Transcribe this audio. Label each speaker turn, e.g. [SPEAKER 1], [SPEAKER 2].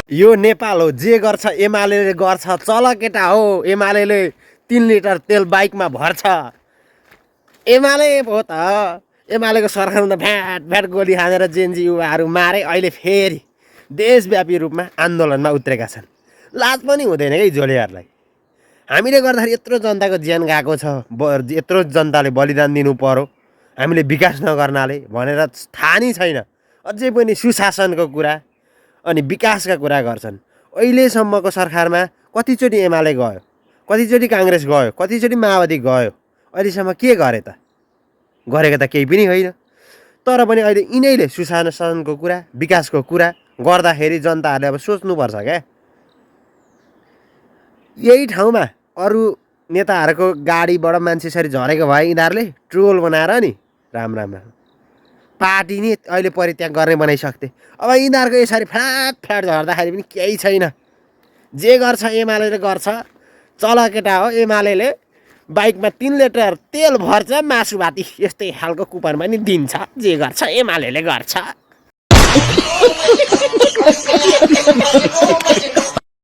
[SPEAKER 1] यो नेपाल हो, जे गर्छ एमाले गर्छ। चल केटा हो, एमाले 3 लिटर तेल बाइकमा भर्छ। एमाले पो त, एमालेको सरकारमा त भ्याट भ्याट गोली हानेर जेएनजी युवाहरू मारे। अहिले फेरि देशव्यापी रूपमा आन्दोलनमा उत्रेका छन्। लाज पनि हुँदैन है झोलेहरूलाई। हामीले गर्दाखेरि यत्रो जनताको ज्यान गएको छ, यत्रो जनताले बलिदान दिनु पर्यो हामीले विकास नगर्नाले भनेर थाहा नै छैन। अझै पनि सुशासनको कुरा अनि विकासका कुरा गर्छन्। अहिलेसम्मको सरकारमा कतिचोटि एमाले गयो, कतिचोटि काङ्ग्रेस गयो, कतिचोटि माओवादी गयो, अहिलेसम्म के गरे त? गरेको त केही पनि होइन। तर पनि अहिले यिनैले सुशासनको कुरा, विकासको कुरा गर्दाखेरि जनताहरूले अब सोच्नुपर्छ क्या। यही ठाउँमा अरू नेताहरूको गाडीबाट मान्छे यसरी झरेको भए यिनीहरूले ट्रोल बनाएर नि राम राम राम पार्टी नि अहिले परित्याग गर्ने बनाइसक्थे। अब यिनीहरूको यसरी फ्याट फ्याट झर्दाखेरि पनि केही छैन। जे गर्छ एमाले गर्छ। चल केटा हो, एमाले बाइकमा 3 लिटर तेल भर्छ, मासु भाती यस्तै खालको कुपन पनि दिन्छ। जे गर्छ एमाले गर्छ।